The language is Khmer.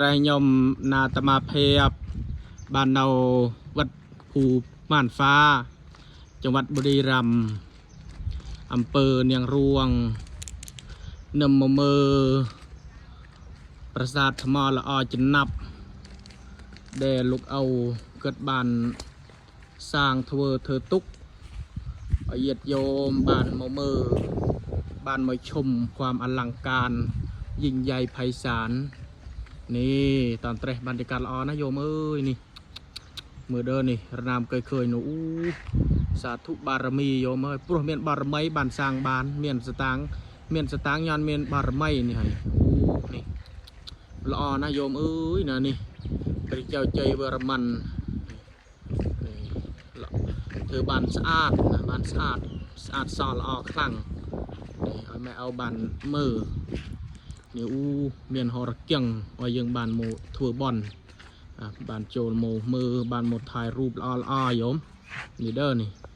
តែខ្ញុំណាតមាភាពបាននៅវត្តភូម៉ានហ្វាចង្វាត់បុរីរម័យអំពើនាងរួងនឹមមកមើលប្រាសាទថ្មល្អចំណាប់ដែលលោកឪគាត់បានសាងធ្វើធ្វើទុកឲ្យញាតិញោមបានមកមើលបានមកឈុំความអលង្ការยิ่งใหญ่ไพศาล នេះตอนเตรสบรรยากาศល្អណាស់โยមអើយនេះមើលដើនេះរណាមเคยឃើញនោះអូសាធុបារមីโยមអើយព្រោះមានបារមីបានសាងបាន មានសតាងមានសតាងញ៉ាន់មានបារមីនេះហើយអូនេះល្អណាស់โยមអើយណានេះព្រះចៅជ័យវរ្ម័ននេះល្អធ្វើបានស្អាតណាបានស្អាតស្អាតសល្អខ្លាំងនេះឲ្យម៉ែឪបានមើល នេះអូមានហរគៀងឲ្យយើងបានមកធ្វើបន់អាបានចូលមកមើលបានមកถ่ายរូបល្អល្អៗយោមនេះដើនេះ។